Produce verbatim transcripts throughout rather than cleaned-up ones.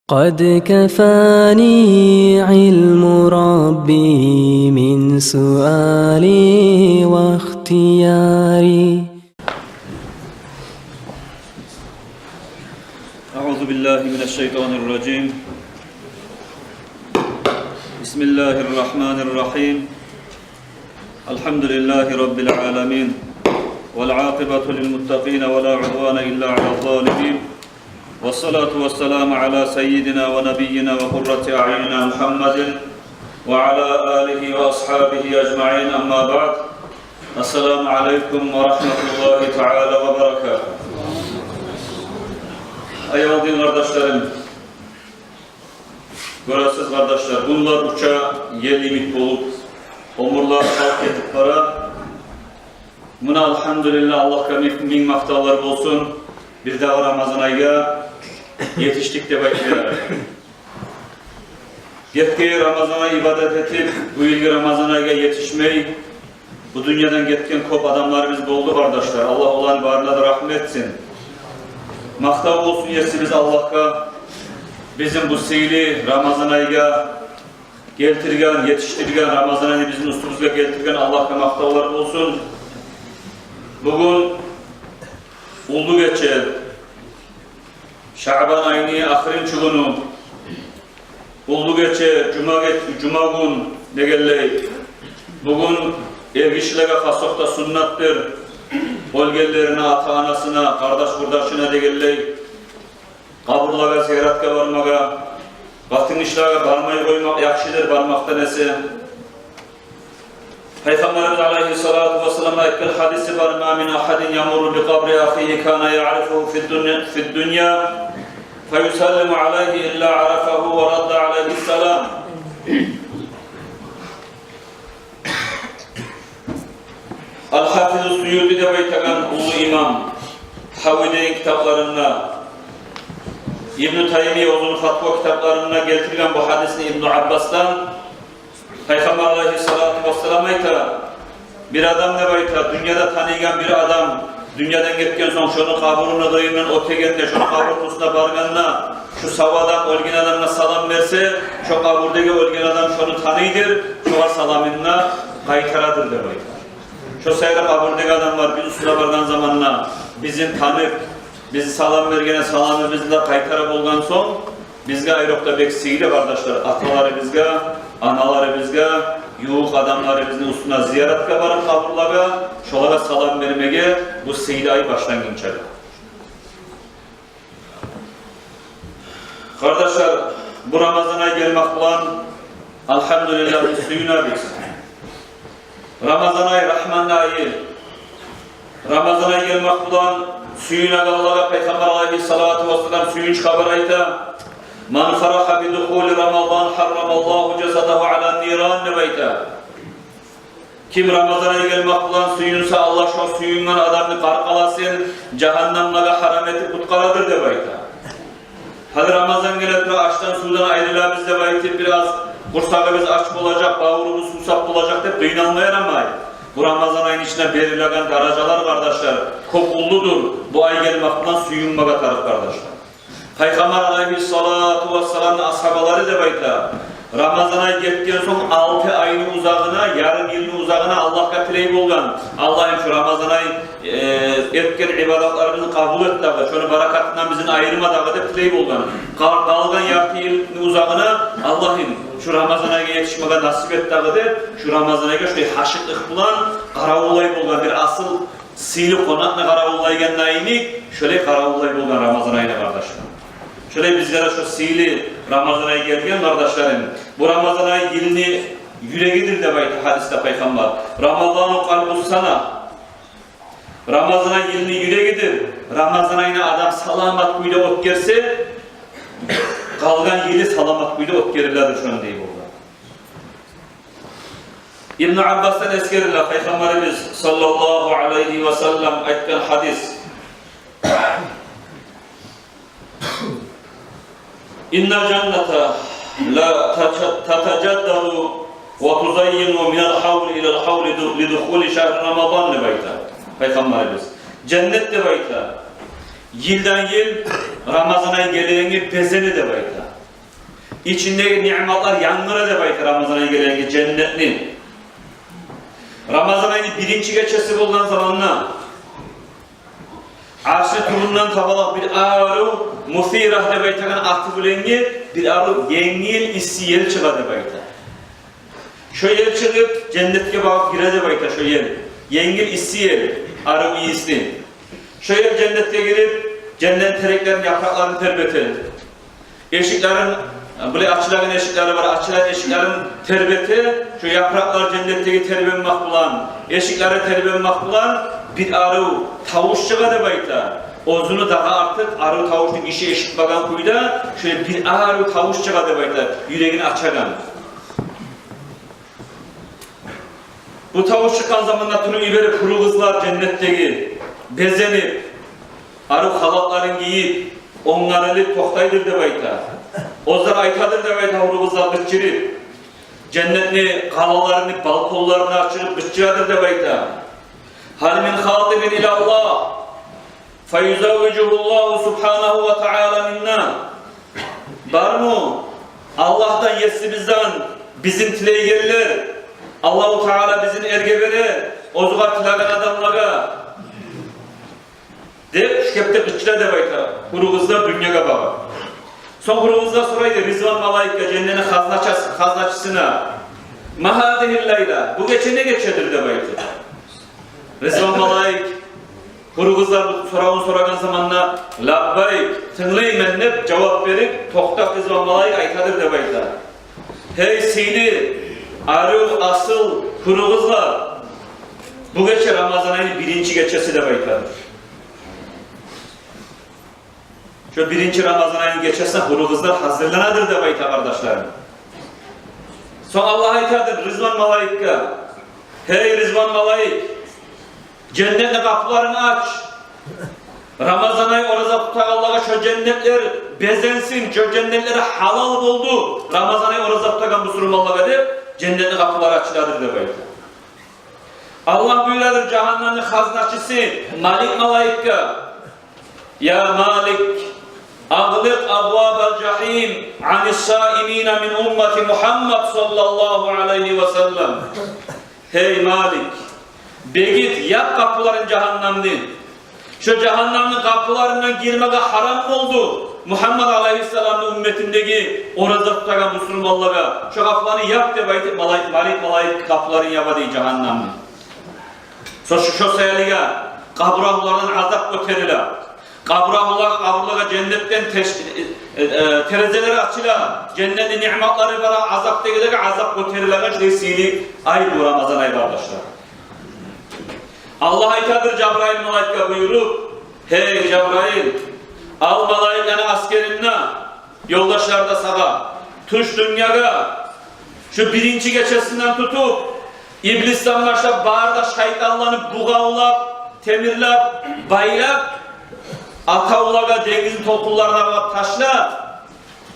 قد كفاني علم ربي من سؤالي واختياري. أعوذ بالله من الشيطان الرجيم. بسم الله الرحمن الرحيم. الحمد لله رب العالمين، والعاقبة للمتقين، ولا عدوان إلا على الظالمين، والصلاة والسلام على سيدنا ونبينا وقرة أعيننا محمد وعلى آله وأصحابه أجمعين، أما بعد. السلام عليكم ورحمة الله تعالى وبركاته. Аявлу дин къардашларым, гёресиз, къардашлар, гюнлер уча, ел йимик болуп, оьмюрлер къалып гетип бара. Муна, альгьамдулиллагь, Аллагьгъа минг, минг макътавлар болсун, бирдагъы Рамазан айгъа етишдик деп айтып ярар. Гетген Рамазан ай ибадат этип, бу йылгъы Рамазан айгъа етишмей, бу дюньядан гетген кёп адамларыбыз болду, къардашлар. Аллагь оланы барына да рагьмат этсин. Макътав болсун Есибиз Аллагьгъа, бизин бу сыйлы Рамазан айгъа гелтирген, етишдирген, Рамазан айны бизин уьстюбюзге гелтирген Аллагьгъа макътавлар болсун. Бугюн уллу гече, Шаъбан айны ахырынчы гюню, уллу гече, жума геч-, жума гюн дегенлей. Бугюн эргишилеге хасокъда суннатдыр оьлгенлерине, ата-анасына, къардаш-къурдашына дегенлей къабурлагъа зияратгъа бармагъа, къатынгишилеге бармай къоймакъ яхшыдыр, бармакъдан эсе. Пайхаммарыбыз алайгьиссалату вассалам айтгъан гьадиси бар: ما من أحد يمر بقبر أخيه كان يعرفه في الدنيا، في الدنيا فيسلم عليه إلا عرفه ورد عليه السلام. Аль-Гьафиз Суюти деп айтагъан уллу имам Гьави деген китапларында, Ибну Таймия оьзюню Фатва китапларында гелтирген бу гьадисни Ибну Аббасдан. Пайхаммар алайгьиссалату вассалам айта: бир адам, деп айта, дюньяда таныйгъан бир адам дюньядан гетген сонг, шону къабуруну къырыйындан оьтегенде, шону къабуруну уьстюне баргъанда, шу сав адам оьлген адамгъа салам берсе, шо къабурдагъы оьлген адам шону таныйдыр, шогъар саламын да къайтарадыр, деп айта. Шо саялы къабурдагъы адамлар биз уьстюне баргъан заманда бизин танып, бизге салам бергенде, саламыбызны да къайтара болгъан сонг, бизге айрокъда бек сыйлы, къардашлар, аталарыбызгъа, аналарыбызгъа, ювукъ адамларыбызны уьстюне зияратгъа барып къабурлагъа, шолагъа салам бермеге бу сыйлы ай башлангъынча. Къардашлар, бу Рамазан ай гелмек булан, альгьамдулиллагь, биз сююнебиз. Рамазан ай рагьматны айы. Рамазан ай гелмек булан сююнегенлеге Пайхаммар алайгьиссалату вассалам сююнч хабар айта: من فرح بدخول رمضان حرم الله جسده على النيران, деп айта. Ким Рамазан ай гелмек булан сююнсе, Аллагь шо сююнген адамны къаркъарасын жагьаннемлеге гьарам этип къутгъарадыр, деп айта. Гьали Рамазан геле тура, ашдан, сувдан айрылабыз деп айтып, бираз къурсагъыбыз ач болажакъ, бавурубуз сувсап болажакъ деп къыйналма ярамай. Бу Рамазан айны ичинде берилеген даражалар, къардашлар, кёп уллудур. Бу ай гелмек булан сююнмеге тарыкъ, къардашлар. Пайхаммар алайгьиссалату вассаламны асгьабалары, деп айта, Рамазан ай гетген сонг алты айны узагъына, ярым йылны узагъына Аллагьгъа тилей болгъан: Аллагьым, шу Рамазан ай, э, этген ибадатларыбызны къабул эт дагъы, шону баракатындан бизин айырма дагъы деп тилей болгъан. Къал-, къалгъан ярты йылны узагъына: Аллагьым, шу Рамазан айгъа етишмеге насип эт дагъы деп, шу Рамазан айгъа шулай гьашыкълыкъ булан къаравуллай болгъан, бир асыл сыйлы къонакъны къаравуллайгъанда йимик, шолай къаравуллай болгъан Рамазан айны, къардашлар. Шолай бизге де шо сыйлы Рамазан ай гелген, къардашларым. Бу Рамазан ай йылны юрегидир деп айта гьадисде Пайхаммар. رمضان قلب السنة. Рамазан ай йылны юрегидир. Рамазан айны адам саламат кюйде оьтгерсе, къалгъан йылы саламат кюйде оьтгериледир шону, дей болгъан. Ибну Аббасдан эсгериле, Пайхаммарыбыз саллаллагьу алайгьи ва саллам айтгъан гьадис: إن الجنة لتتجدد وتزين من الحول إلى الحول لدخول شهر رمضان, деп айта Пайхаммарыбыз. Женнет, деп айта, йылдан йыл Рамазан ай гелегенге безене деп айта. Ичиндеги ниъматлар янгыра деп айта Рамазан ай гелегенге женнетни. Рамазан айны биринчи гечеси болгъан заманда Аршны тюбюнден табалакъ бир арив, мусирагь деп айтагъан аты булангъы бир арив енгил исси ел чыгъа деп айта. Шо ел чыгъып, женнетге багъып гире деп айта шо ел. Енгил исси ел, арив ийисли. Шо ел женнетге гирип, женнет тереклерин, япыракъларын тербете. Эшиклерин, булай ачылагъан эшиклери бар, ачылагъан эшиклерин тербете, шо япыракълар женнетдеги тербенмек булан, эшиклери тербенмек булан бир арив тавуш чыгъа деп айта. Оьзюню дагъы артыкъ арив тавушну гиши эшитмеген кюйде, шолай бир арив тавуш чыгъа деп айта, юрегин ачагъан. Бу тавуш чыкъгъан заманда туруп йиберип, гьюрю къызлар женнетдеги безенип, арив халатларын гийип, онгарылып токътайдыр деп айта. Оьзлер айтадыр деп айта, гьюрю къызлар къычырып, женнетни къалаларыны балконларына чыгъып къычырадыр деп айта. Гьал мин хатибин илаллагь. Фаюзаввижугьуллагьу субгьанагьу ва тагьала минна. Бармы Аллагьдан, Есибизден бизин тилейгенлер? Аллагьу Тагьала бизин эрге бере, оьзюгер тилеген адамлагъа, деп, шу кепде къычыра деп айта гьюрю къызлар дюньягъа багъып. Сонг гьюрю къызлар сорайды Ризван малайикге, женнетни хазначысы, хазначысына: «Ма гьазигьил лайла, бу гече не гечедир?» — деп айта. Ризван малайик гьюрю къызлар бу соравун сорагъан заманда: «Лаббайк, тынглайман», — деп жавап берип, токътап, Ризван малайик айтадыр деп айта: «Гьей, сыйлы, арив, асил гьюрю къызлар, бу гече Рамазан айны биринчи гечеси», — деп айтадыр. Шо биринчи Рамазан айны гечесине гьюрю къызлар гьазирланадыр деп айта, къардашларым. Сонг Аллагь айтадыр Ризван малайикге: «Гьей, Ризван малайик, женнетни къапуларын ач. Рамазан ай ораза тутагъанлагъа шо женнетлер безенсин, шо женнетлер гьалал болду Рамазан ай ораза тутагъан бусурманлагъа», — деп, женнетни къапулары ачыладыр деп айта. Аллагь буюрадыр жагьаннемни хазначысы Малик малайикге: «Я Малик, агъликъ абвабал жагьим анис саимина мин уммати Мугьаммад саллаллагьу алайгьи ва саллам». «Гьей Малик, бегит, яп къапуларын жагьаннемни. Шо жагьаннемни къапуларындан гирмеге гьарам болду Мугьаммад алайгьиссаламны умметиндеги ораза тутагъан бусурманлагъа. Шо къапуланы яп», — деп айтып, малай-, Малик малайик къапуларын яба дей жагьаннемни. Сонг шо, шо саялыгъа къабурагьлулардан азап гётериле. Къабурагьлулагъа, къабурлагъа женнетден теш-, э, э, терезелер ачыла. Женнетни ниъматлары бар, азапдагъылагъа азап гётерилеген шолай сыйлы ай бу Рамазан ай, къардашлар. Аллагь айтадыр Жабраил малайикге буюруп: «Гьей Жабраил, ал малайиклени асгерин де, ёлдашлар да сагъа, тюш дюньягъа, шу биринчи гечесинден тутуп, иблисден башлап бары да шайтанланы бугъавлап, темирлеп, байлап, атавлагъа, денгизни толкъунларына багъып ташла.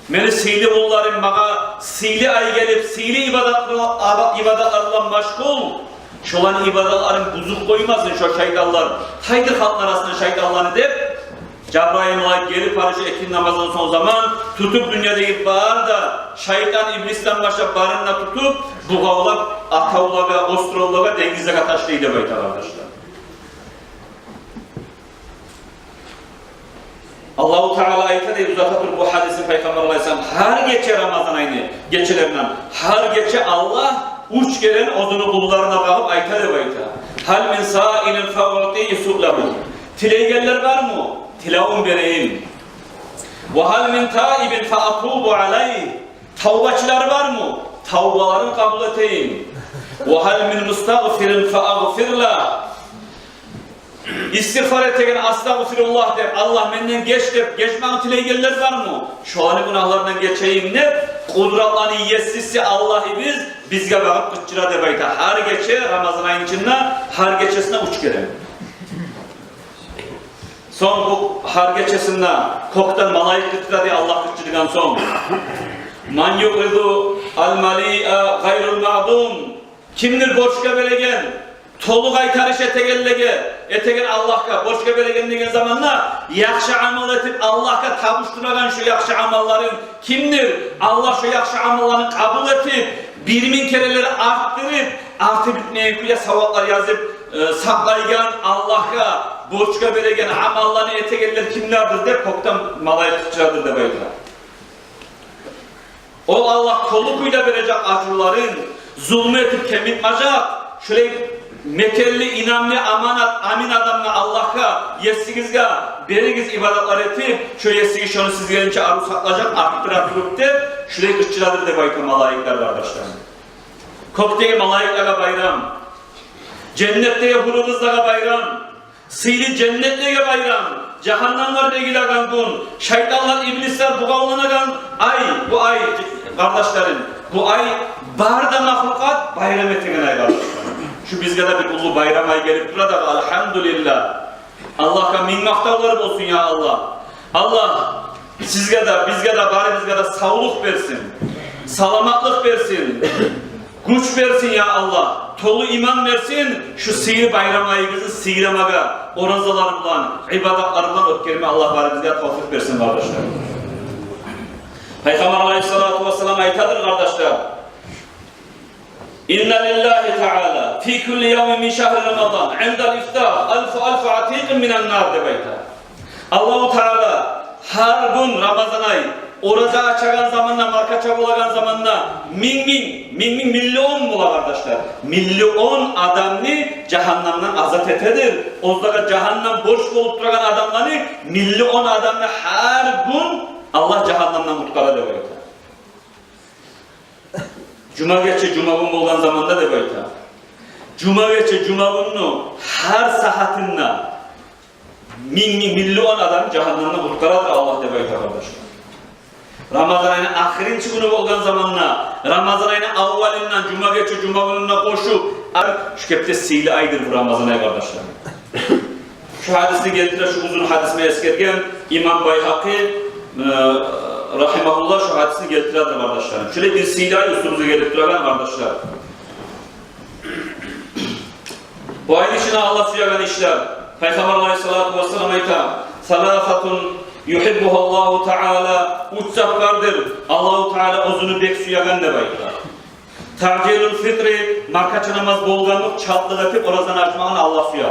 Мени сыйлы къулларым, магъа сыйлы ай гелип, сыйлы ибадатлар, аба-, ибадатлар булан машгъул. Шоланы ибадатларын бузуп къоймасын шо шайтанлар. Тайдыр халкъны арасындан шайтанланы», — деп, Жабраил малайик гелип, гьали шо экинди намаздан сонг заман тутуп, дюньядагъы бары да шайтан, иблисден башлап, барын да тутуп, бугъавлап, атавлагъа, островлагъа, денгизлеге ташлай деп айта, къардашлар. Аллагьу Таала айта деп узата туруп бу гьадисин Пайхаммар алайгьиссалам: гьар гече, Рамазан айны гечелеринден гьар гече Аллагь уьч керен оьзюню къулларына багъып айта деп айта: «Гьал мин саилин фа уътийи суълагьу». Тилейгенлер бармы? Тилевюн берейим. «Ва гьал мин таибин фа атубу алайгьи». Тавбачылар бармы? Тавбаларын къабул этейим. «Ва гьал мин мустагъфирин фа агъфир лагь». Истигъфар этеген, «Астагъфируллагь» деп, «Аллагь, менден геч» деп, гечмекни тилейгенлер бармы? Шоланы гюнагьларындан гечейим деп, къудратланы есиси Аллагьыбыз бизге багъып къычыра деп айта. Гьар гече, Рамазан айны ичинде гьар гечесине уьч керен. Сонг бу гьар гечесинде кёкден малайик къычыра дей, Аллагь къычыргъан сонг: «Ман юкъридул малиа гъайрул маъдум». Кимдир борчгъа береген, Толу къайтарыш этегенлеге, этеген Аллагьгъа борчгъа береген деген заманда, яхшы амал этип, Аллагьгъа табушдурагъан шо яхшы амалларын, кимдир Аллагь шо яхшы амалларын къабул этип, бир минг керелер артдырып, арты битмейген кюйде саваплар язып, э, сакълайгъан, Аллагьгъа борчгъа береген амалланы этегенлер кимлердир деп, кёкден малайик къычырадыр деп айта. Ол Аллагь толу кюйде бережек ажрларын, зулму этип кемитмежек. Шулай мекенли, инамлы, аманат, амин адамгъа, Аллагьгъа, есигизге беригиз ибадатлар этип, шо есигиз шону сизге нече арив сакълажакъ, артдыра туруп деп, шулай къычырадыр деп айта малайиклер, къардашлар. Кёкдеги малайиклеге байрам, женнетдеги гьюрю къызлагъа байрам, сыйлы женнетлеге байрам, жагьаннамлар эгилеген гюн, шайтанлар, иблислер бугъавланагъан ай, бу ай, къардашларым, бу ай бары да махлукъат байрам этеген ай, къардашларым. Шу бизге де бир уллу байрам ай гелип тура дагъы, альгьамдулиллагь. Аллагьгъа минг макътавлар болсун, я Аллагь. Аллагь сизге де, бизге де, барыбызгъа да савлукъ берсин, саламатлыкъ берсин, гюч берсин, я Аллагь. Толу иман берсин, шу сыйлы байрам айыбызны сыйламагъа, оразалар булан, ибадатлар булан оьтгерме Аллагь барыбызгъа тавфикъ берсин, къардашлар. Пайхаммар алайгьиссалату вассалам айтадыр, къардашлар: «Инна лиллагьи таала фи кулли явмин мин шагьри Рамадан, индал ифтар, алфу, алфу атикъин минан нар», — деп айта. Аллагьу Таала гьар гюн Рамазан ай, ораза ачагъан заманда, маркача болагъан заманда, минг-минг, минг-минг, миллион бола, къардашлар, миллион адамны жагьаннамдан азат этедир. Оьзлеге жагьаннам борч болуп турагъан адамланы миллион адамны гьар гюн Аллагь жагьаннамдан къутгъара деп айта. Жума гече, жума гюн болгъан заманда деп айта. Жума гече, жума гюнню гьар сагьатында минг-минг, миллион адамны жагьаннамдан къутгъарадыр Аллагь деп айта, къардашлар. Рамазан айны ахырынчы гюню болгъан заманда, Рамазан айны аввалындан, жума гече, жума гюнюне къошуп, ар-, шу кепде сыйлы айдыр бу Рамазан ай, къардашлар. Шу гьадисни гелтире, шу узун гьадисни эсгерген имам Байгьакъи, э, рагьимагьуллагь, шу гьадисни гелтиредир, къардашларым. Шулай бир сыйлы ай уьстюбюзге гелип турагъан, къардашлар. Бу айны ичинде Аллагь сюеген ишлер. Пайхаммар алайгьиссалату вассалам айта: «Саласатун югьиббугьумуллагьу таала», уьч зат бардыр, Аллагьу Таала оьзюню бек сюеген деп айта. «Таъжилул фитри», маркача намаз болгъанлыкъ чалтлыкъ этип оразаны ачмагъын Аллагь сюе.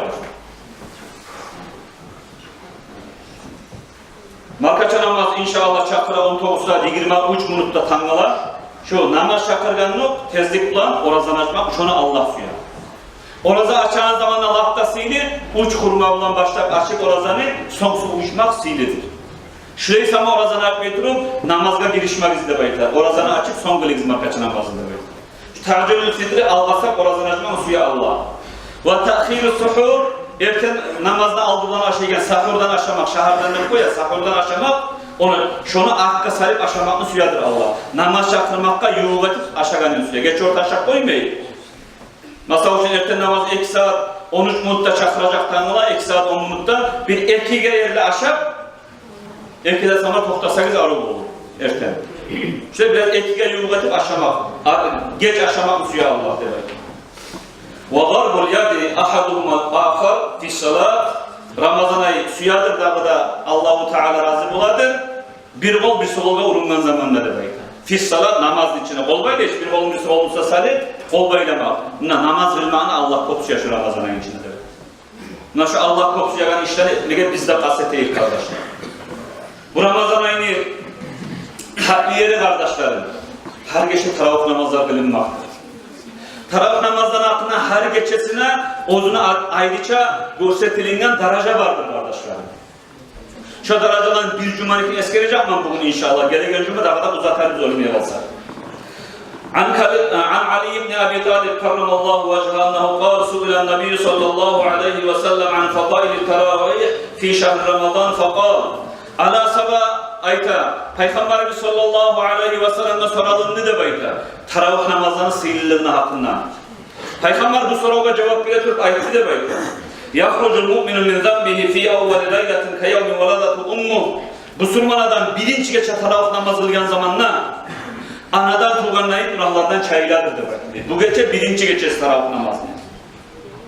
Маркача намаз, иншааллагь, чакъыра он тогъуз сагьат йигирма уьч минутда тангала. Шо намаз чакъыргъанлыкъ, тезлик булан оразаны ачмакъ, шону Аллагь сюе. Ораза ачагъан заманда лап да сыйлы, уьч хурма булан башлап ачып оразаны, сонг сув ичмек сыйлыдыр. Шулай сама оразаны ачмай туруп, намазгъа гиришмегиз деп айта. Оразаны ачып, сонг къылыгъыз маркача намазны деп айта. Таъжилул фитри алгъасап оразаны ачмакъны сюе Аллагь. Ва таъхирус сухур, эртен намазны алды булан ашайгъан сахурдан ашамакъ, шагьардан деп къоя, сахурдан ашамакъ, ону, шону артгъа салып ашамакъны сюедир Аллагь. Намаз чакъырмакъгъа ювукъ этип ашагъанын сюе. Гече орта ашап къоймай. Масала учун, эртен намаз эки сагьат он уьч минутда чакъыражакъ тангала, эки сагьат он минутда, бир экиге ерли ашап, экиде сама токътасагъыз, арив болур эртен. Шо бираз экиге ювукъ этип ашамакъ, а, геч ашамакъны сюе Аллагь деп айта. Ва дарбул яди агьадугьумул ахар фис салат. Рамазан ай сюедир дагъы да, Аллагьу Таала рази боладыр, бир къол бирси къолгъа урунгъан заманда деп айта. Фис салат, намазны ичинде къол байлаш, бир къолун бирси къолну уьстюне салып, къол байламакъ. Муна намаз къылмакъны Аллагь кёп сюе шу Рамазан айны ичинде деп айта. Муна шу Аллагь кёп сюеген ишлени этмеге биз де къаст этейик, къардашлар. Бу Рамазан айны татли ери, къардашларым, гьар гече таравигь намазлар къылынмакъдыр. Таравигь намазланы гьакъында гьар гечесине оьзюне ай-, айрыча гёрсетилинген даража бардыр, къардашларым. Шо даражаланы бир жуманыкин эсгережекмен бугюн, иншааллагь. Гелеген жума дагъы да узатарбыз, оьлмей къалса. Ан Кали-, ан Али ибн Аби Талиб, каррамаллагьу важгьагьу, аннагьу къала: суила ннабийю саллаллагьу алайгьи ва саллам ан фадаили таравигь фи шагьри Рамадан, факъала. Али асгьаба айта, Пайхаммарыбыз саллаллагьу алайгьи ва салламгъа соралынды деп айта, таравигь намазланы сыйлылыгъыны гьакъында. Пайхаммар бу соравгъа жавап бере туруп айтды деп айта: яхружул муъмину мин занбигьи фи аввали лайлатин ка явми валадатгьу уммугь. Бусурман адам биринчи гече таравигь намаз къылгъан заманда анадан тувгъандайын гюнагьлардан чайыладыр деп айтды. Бу гече биринчи гечеси таравигь намазны.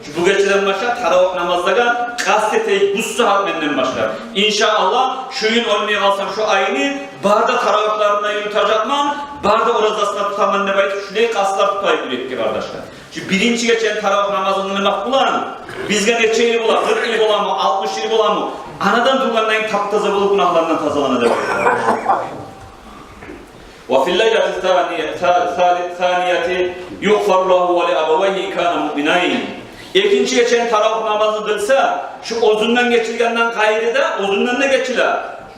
Шу бу гечеден башлап таравигь намазлагъа къаст этейик, бу сагьат менден башлап. Иншааллагь, шу йыл оьлмей къалсам, шу айны бары да таравигьларына юрютежекмен, бары да оразасын тутаман деп айтып, шулай къастлар тутайыкъ юрекге, къардашлар. Шу биринчи гечени таравигь намазын къылмакъ булан бизге нече йыл бола, къыркъ йыл боламы, алтмыш йыл боламы? Анадан тувгъандан тап-таза болуп, гюнагьларындан тазалана деп айтып. وفي الليلة الثانية، الثانية يغفر له ولأبويه إن كانا مؤمنين. Экинчи гечени таравигь намазын къылса, шу оьзюнден гечилгенден къайры да, оьзюнден де гечиле.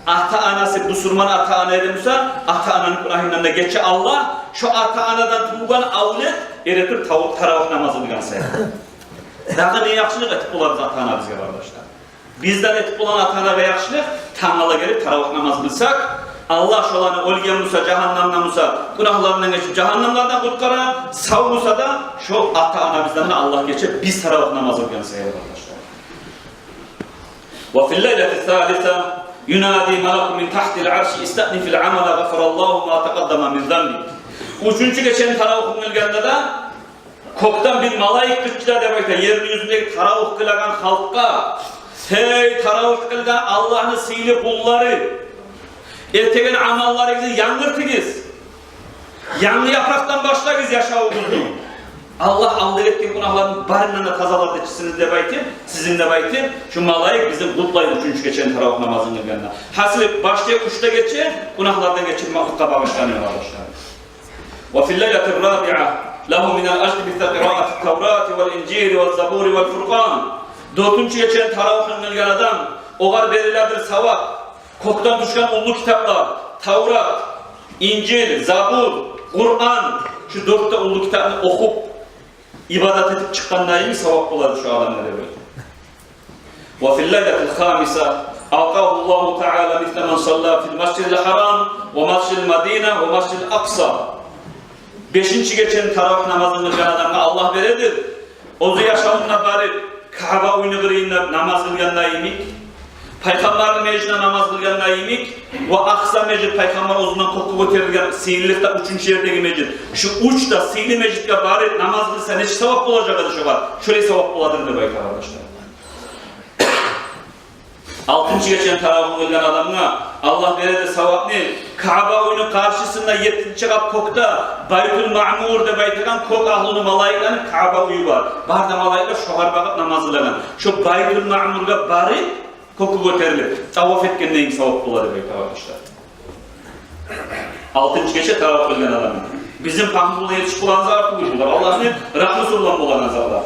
Ата-анасы, бусурман ата-ана эди буса, ата-ананы гюнагьындан да гече Аллагь, шу ата-анадан тувгъан авлет эретур тав-, таравигь намазын къылгъан саялы. Дагъы не яхшылыкъ этип болабыз ата-анабызгъа, къардашлар? Бизден этип болгъан ата-анагъа яхшылыкъ, тангала гелип таравигь намаз къылсакъ, Аллагь шоланы, оьлген буса, жагьаннамда буса, гюнагьларындан гечип, жагьаннамлардан къутгъара, сав буса да, шо ата-анабыздан да Аллагь гече, биз таравигь намаз къылгъан саялы, къардашлар. وفي الليلة الثالثة ينادي ملك من تحت العرش استأنف العمل غفر الله ما تقدم من ذنبك. Уьчюнчю гечени таравигьин къылгъанда да кёкден бир малайик къычыра деп айта, ерни юзюндеги таравигь къылагъан халкъгъа: «Гьей, таравигь къылгъан Аллагьны сыйлы къуллары, этеген амалларыгъызны янгыртыгъыз. Янгы япыракъдан башлагъыз яшавугъузну. Аллагь алда этген гюнагьларыны барындан да тазалар деп сизин», — деп айтып, сизин деп айтып, шу малайик бизин къутлай уьчюнчю гечени таравигь намазын къылгъанда. Гьасили, башда уьчде гече гюнагьлардан гечирмекликге багъышлана, къардашлар. وفي الليلة الرابعة له من الأجر مثل قراءة التوراة والإنجيل والزبور والفرقان. Дёртюнчю гечени таравигьин къылгъан адам, огъар бериледир савап, кёкден тюшген уллу китаплар, Таврат, Инжил, Забур, Къуран, шу дёрт де уллу китапны охуп, ибадат этип чыкъгъанда йимик савап болады шу адамгъа деп айта. وفي الليلة الخامسة أعطاه الله تعالى مثل من صلى في المسجد الحرام ومسجد المدينة ومسجد الأقصى. Бешинчи гечени таравигь намазын къылгъан адамгъа Аллагь бередир оьзю яшавунда барып Каъба уьйню къырыйында намаз къылгъанда йимик, Пайхаммарны межитинде намаз къылгъанда йимик, ва Акъса межит, Пайхаммар оьзюнден кёкге гётерилген сыйлылыкъда уьчюнчю ердеги межит. Шу уьч де сыйлы межитге барып намаз къылса, нечик савап болажакъ эди шогъар? Шолай савап боладыр деп айта, къардашлар. Алтынчы гечени таравигьин къылгъан адамгъа Аллагь береди савапны, Каъба уьйню къаршысында еттинчи къат кёкде Байтул Маъмур деп айтагъан кёк агьлюню малайиклени Каъба уьйю бар. Бары да малайиклер шогъар багъып намаз къылагъан. Шо Байтул Маъмургъа барып, кёкге гётерилип, таваф этгендейин савап болады деп айта, къардашлар. Алтынчы гече таравигь къылгъан адам. Бизин пагьмубузгъа етишип болагъан затлар тюгюл булар. Аллагьны рагьмусу булан болагъан затлар.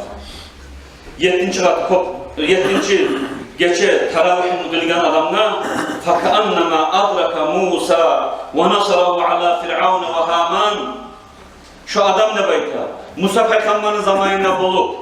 Еттинчи къат кёк, еттинчи гече таравигьин къылгъан адамгъа: «فكأنما أدرك موسى ونصره على فرعون وهامان». Шо адам деп айта, Муса пайхаммарны заманында болуп,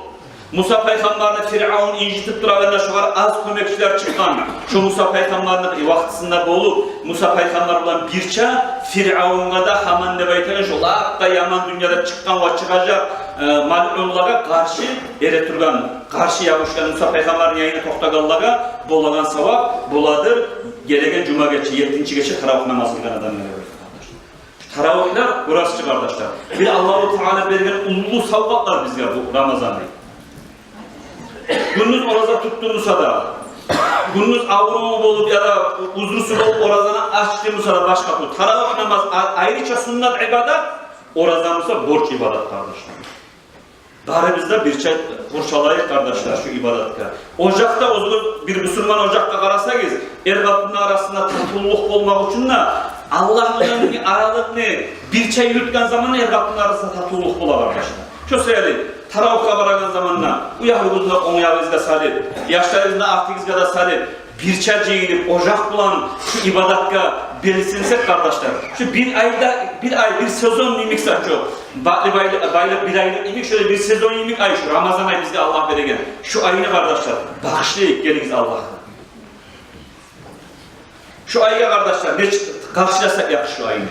Муса пайхаммарны Фиръавун инжитип турагъанда, шогъар аз кёмекчилер чыкъгъан. Шо Муса пайхаммарны вакътисинде болуп, Муса пайхаммар булан бирче Фиръавунгъа да, Гьаман деп айтагъан шо лап да яман дюньяда чыкъгъан ва чыгъажакъ, э, малъунлагъа къаршы эретургъан, къаршы ябушгъан, Муса пайхаммарны янына токътагъанлагъа болагъан савап боладыр гелеген жума гече, еттинчи гече таравигь намаз къылгъан адамгъа деп айта, къардашлар. Таравигьлер, гёресиз чи, къардашлар, бир Аллагьу Таала берген уллу савгъатлар бизге бу Рамазан ай. Гюндюз ораза тутду буса да, гюндюз авруву болуп яда узрусу болуп оразаны ачды буса да, башгъа ту-, таравигь намаз а-, айрыча суннат ибадат, ораза буса борч ибадат, къардашлар. Барыбыз да бирче къуршалайыкъ, къардашлар, шу ибадатгъа. Ожакъда, оьзюгюз бир бусурман ожакъгъа къарасагъыз, эр-къатынны арасында татывлукъ болмакъ учун да, Аллагь булан аралыкъны бирче юрютген заманда эр-къатынны арасында татывлукъ бола, къардашлар. Шо саялы таравигьге барагъан заманда уягъыгъызны онг ягъыгъызгъа салып, яшларыгъызны артыгъызгъа да салып, бирче жыйылып, ожакъ булан шу ибадатгъа белсенсек, къардашлар, шу бир айда, бир ай, бир сезон йимик зат ёкъ. Бакълы байлы-, байлыкъ бир айлыкъ йимик, шолай бир сезон йимик ай шу Рамазан ай бизге Аллагь береген. Шу айны, къардашлар, багъышлайыкъ, гелигиз Аллагьгъа. Шу айгъа, къардашлар, нечик къаршыласакъ яхшы шу айны?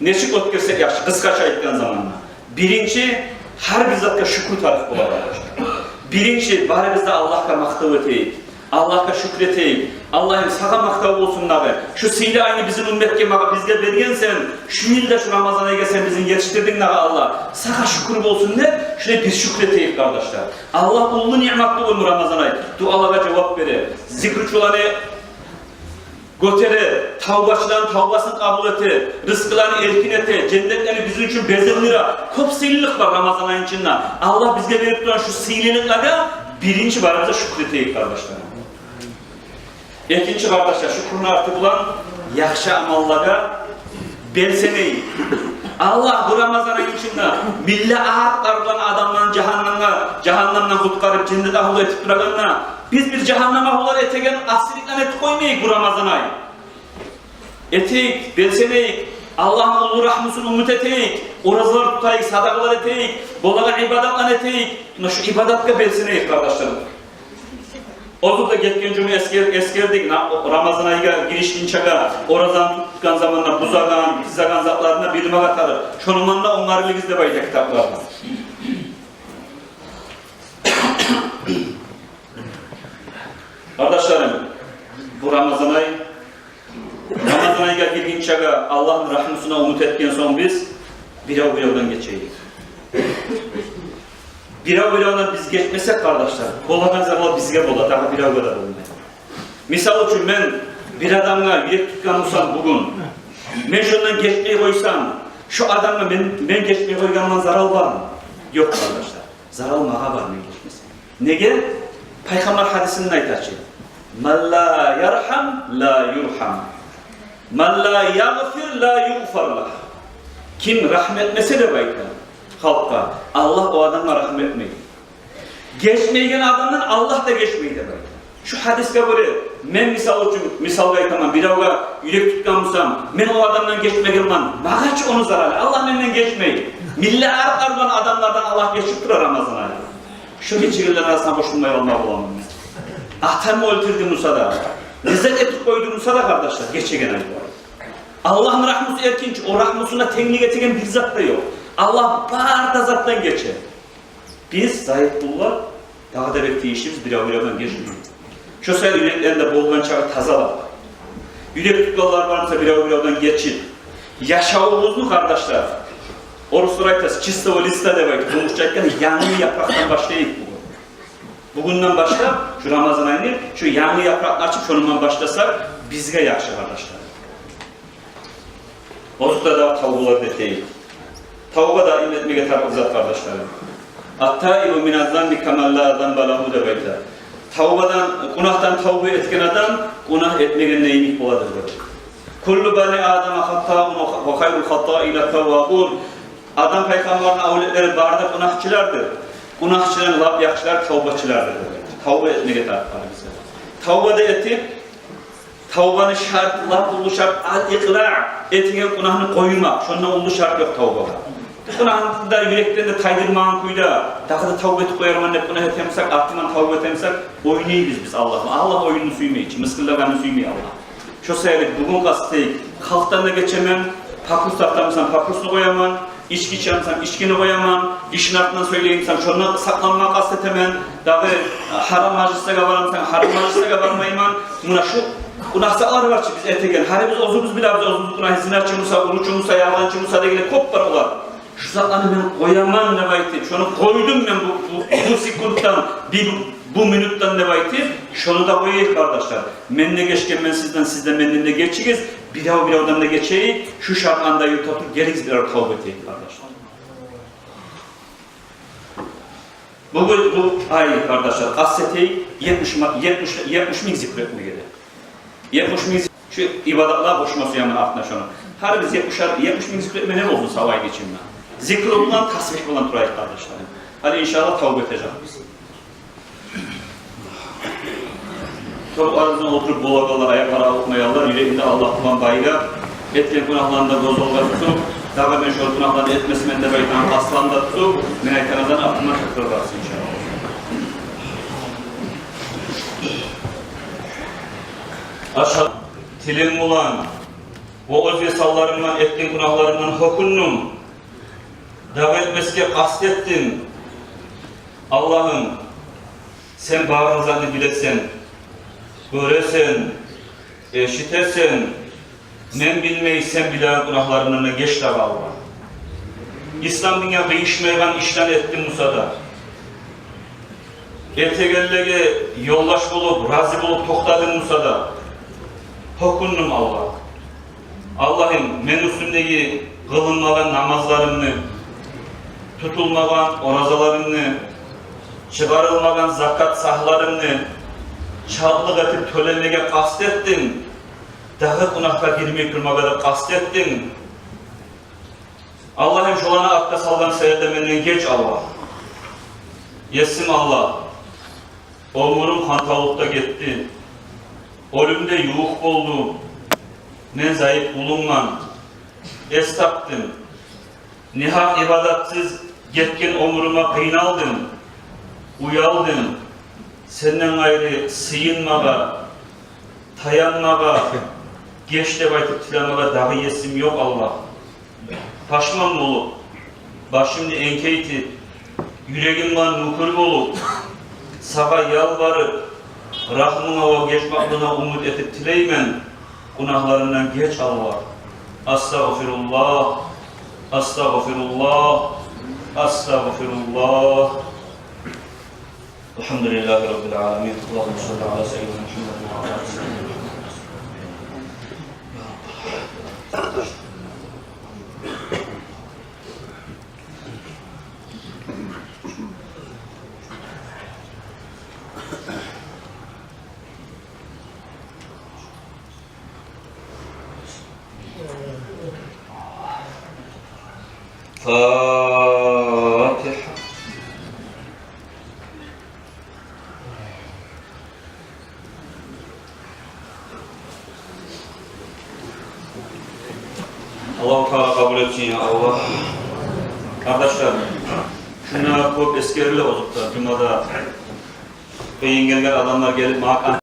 Нечик оьтгерсек яхшы, къысгъача айтгъан заманда? Биринчи, гьар бир затгъа шюкюр тарыкъ бола, къардашлар. Биринчи, барыбыз да Аллагьгъа макътав этейик, Аллагьгъа шюкюр этейик. Аллагьым, сагъа макътав болсун дагъы. Шу сыйлы айны бизин умметге, магъа, бизге бергенсен, шу йыл да шу Рамазан айгъа сен бизин етишдирдинг дагъы, Аллагь. Сагъа шюкюр болсун деп, шулай биз шюкюр этейик, къардашлар. Аллагь уллу ниъмат тюгюлмю Рамазан ай? Дуалагъа жавап бере, зикручуланы гётере, тавбачыланы тавбасын къабул эте, рызкъыланы эркин эте, женнетлени бизин учун безендире. Кёп сыйлылыкъ бар Рамазан айны ичинде. Аллагь бизге берип тургъан шу сыйлылыкълагъа биринчи барыбыз да шюкюр этейик, къардашлар. Экинчи, къардашлар, шюкюрню арты булан яхшы амаллагъа белсенейик. Аллагь бу Рамазан айны ичинде миллиардлар булан адамланы жагьаннемге, жагьаннемден къутгъарып, женнет агьлю этип турагъанда, биз бир жагьаннем агьлюлер этеген асиликлени этип къоймайыкъ бу Рамазан ай. Этейик, белсенейик, Аллагьны уллу рагьмусун умут этейик, оразалар тутайыкъ, садагъалар этейик, болагъан ибадатланы этейик. Муна шу ибадатгъа белсенейик, къардашларым. Озокъда, гетген жума эсгер-, эсгердик, на-, о, Рамазан айгъа гиришгинчеге, оразаны тутгъан заманда бузагъан, бузагъан затларына билмеге тарыкъ. Шону ман да онгарылыгъыз деп айта китапларда. Къардашларым, бу Рамазан ай, Рамазан айгъа гиргинчеге Аллагьны рагьмусуна умут этген сонг, биз бирев-биревден гечейик. Бирев-биревден биз гечмесек, къардашлар, болагъан зарал бизге бола, дагъы биревге де болмай. Мисал учун, мен бир адамгъа юрек тутгъан бусам бугюн, мен шондан гечмей къойсам, шо адамгъа мен, мен гечмей къойгъанымдан зарал бармы? Ёкъ, къардашлар. Зарал магъа бар, мен гечмесем. Неге? Пайхаммар гьадисинде айта чы: «Ман ла ярхам, ла юрхам. Ман ла ягъфир, ла югъфар лагь». Ким рагьму этмесе, деп айта, халкъгъа, Аллагь о адамгъа рагьму этмей. Гечмейген адамдан Аллагь да гечмей, деп айта. Шу гьадисге гёре, мен, мисал учун, мисалгъа айтаман, биревге юрек тутгъан бусам, мен о адамдан гечмегенмен, магъа чы ону заралы, Аллагь менден гечмей. Миллиардлар булан адамлардан Аллагь гечип тура Рамазан айда. Шо гечегенлер арасына къошулмай къалма боламы? Атамны оьлтюрдю буса да, не зат этип къойду буса да, къардашлар, гечеген ай бар. Аллагьны рагьмусу эркин чи, о рагьмусуна тенглик этеген бир зат да ёкъ. Аллагь бары да затдан гече. Биз, зайып къуллар, дагъы да бек тийишлибиз бирев-биревден гечмеге. Шо саялы юреклеринде болгъан чакъы тазалап, юрек тутгъанлар бар буса, бирев-биревден гечип, яшавубузну, къардашлар, оруслар айта, с чистого листа деп айтып, къумукъча айтгъанда, янгы япыракъдан башлайыкъ бугюн. Бугюнден башлап, шу Рамазан айны, шу янгы япыракъны ачып, шондан башласакъ, бизге яхшы, къардашлар. Озокъда, дагъы тавбалар да этейик. Тавба да этмеге тарыкъ зат, къардашларым. «Ат-таибу мина занби каман ла занба лагьу», деп айта. Тавбадан, гюнагьдан тавба этген адам гюнагь этмегенде йимик боладыр, деп. «Куллу бани Адама хаттаун ва хайрул хаттаина таввабун». Адам пайхаммарны авлетлери бары да гюнагьчылардыр. Гюнагьчыланы лап яхшылары тавбачылардыр, деп. Тавба этмеге тарыкъ бар бизге. Тавба да этип, тавбаны шарт, лап уллу шарт, ал-икъла, этеген гюнагьны къоймакъ, шондан уллу шарт ёкъ тавбагъа. Гюнагьны да юрекден де тайдырмагъан кюйде, дагъы да тавба этип къоярман деп гюнагь этемисек, артындан тавба этемисек, ойнайбыз биз Аллагь. Аллагь оюнну сюймей чи, мысгъыллагъанны сюймей Аллагь. Шо саялы бугюн къаст этейик, халкъдан да гечемен, папирос тартамысан, папиросну къояман, ички ичемисем, ичкини къояман, гишини артындан сёйлеймисем, шондан сакъланмагъа къаст этемен. Дагъы, э, гьарам мажлислеге барамысам, гьарам мажлислеге бармайман. Муна шу гюнагьлар бар чы биз этеген. Гьарибиз оьзюбюз билебиз, оьзюбюз гюнагь, зиначы буса, уручу буса, ялгъанчы буса дегенлер кёп бар олар. Шу затланы мен къояман деп айтып, шону къойдум мен бу, бу, бу секунддан, бу, бу минутдан деп айтып, шону да къояйыкъ, къардашлар. Мен де гечгенмен сизден, сиз де менден де гечигиз. Бирев-биревден де гечейик. Шу шартланы да юрюте туруп, гелигиз, бирер тавба этейик, къардашлар. Бугюн бу ай, къардашлар, къаст этейик етмиш ма-, етмиш, етмиш минг зикр этмеге де. Етмиш минг зик-, шу ибадатлар къошма сюемен артына шону. Гьарибиз етмиш, етмиш минг зикр этме не болсун сав айны ичинде. Зикру булан, тасбигь булан турайыкъ, къардашларым. Гьали, иншаллагь, тавба этежекбиз. Кёп арыздан олтуруп болагъанлар, аякълары авуртмайгъанлар, юрегин де Аллагь булан байлап, этген гюнагьларын да гёз алгъа тутуп, дагъы мен шо гюнагьланы этмесмен деп айтагъан къастларын да тутуп, мен айтагъандан артындан тюкюрюп барсын, иншаллагь. Ашгьаду, тилим булан ва оьзге санларым булан этген гюнагьларымдан гьёкюндюм. Дагъы этмесге къаст этдим. Аллагьым, сен бары затны билесен, гёресен, Эшитесен, мен билмей, сен билеген гюнагьларымдан геч, дагъы, Аллагь. Ислам динге къыйышмайгъан ишлени этдим буса да, этегенлеге ёлдаш болуп, рази болуп токътадым буса да, гьёкюндюм, Аллагь. Аллагьым, мени уьстюмдеги къылынмагъан намазларымны, тутулмагъан оразаларымны, чыгъарылмагъан закат-сагьларымны чалтлыкъ этип тёлемеге къаст этдим, дагъы гюнагьгъа гирмей турмагъа да къаст этдим. Аллагьым, шоланы артгъа салгъан саялы да менден геч, Аллагь. Есим Аллагь, оьмюрюм хантавлукъда гетди. Оьлюм де ювукъ болду. Мен зайып къулунгман. Эс тапдым. Негьакъ ибадатсыз гетген оьмюрюме къыйналдым, уялдым. Сенден къайры сыйынмагъа, таянмагъа, геч деп айтып тилемеге дагъы есим ёкъ, Аллагь. Пашман болуп, башымны энкейтип, юрегим булан мюкюр болуп, сагъа ялбарып, рагьмунга ва гечмеклигинге умут этип тилеймен. Гюнагьларымдан геч, Аллагь. Астагъфируллагь, астагъфируллагь, астагъфируллагь. Альгьамдулиллагьи раббиль аламин. Аллагьумма салли аля саййидина Мухаммадин ва аля али саййидина Мухаммад. Фатигьа. Аллагьу Таала къабул этсин, я Аллагь. Къардашлар, шунда кёп эсгериле озокъда, жумада къыйын гелген адамлар гелип, магъа